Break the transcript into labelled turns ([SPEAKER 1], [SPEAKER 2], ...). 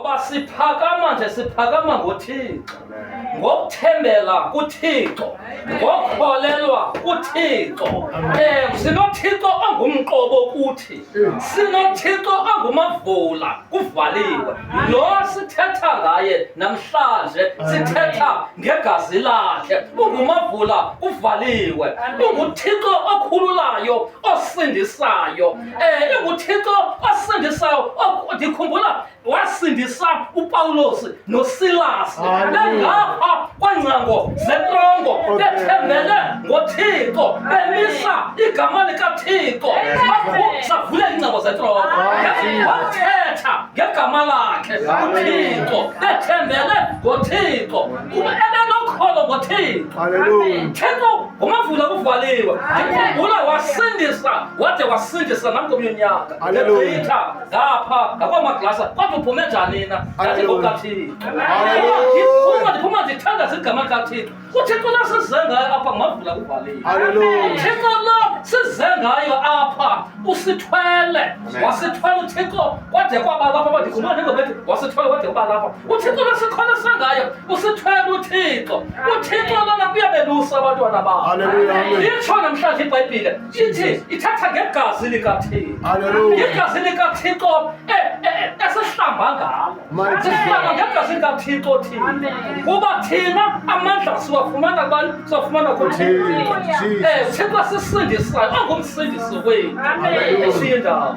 [SPEAKER 1] Ngoba siphakama nje siphakama ngoThixo, ngokuthembela kuThixo, ngokholelwa kuThixo. Um sinoThixo ongumqobo kuthi, sinoThixo ongumavula kuvaliwe. Lo sithetha ngaye namhlanje sithetha ngegazi lakhe, ungumavula kuvaliwe, unguThixo okhululayo osindisayo. Um inguThixo osindisayo. Ndikhumbula wasindisa uPawulos noSilas bengapha kweengcango zentrongo bethembele ngoThixo bemisa igama likaThixo savulela iingcango zentrongo wathetha ngegama lakhe uThixo bethembele ngoThixo kuba ebenokholo ngoThixo Thixo ngomavula kuvaliwe ndikhumbula wasindisa wade wasindisa nam komnye unyaka ndegqitha ngapha ngakwamaglasa kodwa uphume njani na ndathi ngokathixo ndiphuma ndiphuma ndithandaza igama likathixo uthixo lo size ngayo apha ngumavula kuvaliwe uthixo lo size ngayo apha usithwele wasithwela uthixo kwade kwaba lapha bandikhumbula ndingobethi wasithwele kwade kwaba lapha uthixo lo sikholisa ngayo usithwele uthixo uthixo lona kuyabelusa abantwana bakhe itsho namhlanje ibhayibhile ithi ithatha ngegazi likathixo ngegazi likathixo e, e, e, esihlamba ngalo sihlamba ngegazi likathixo thina kuba thina amandla siwafumana kubani siwafumana kuthixo um thixo asisindisayo ongumsindisi wethu eshiye indawo.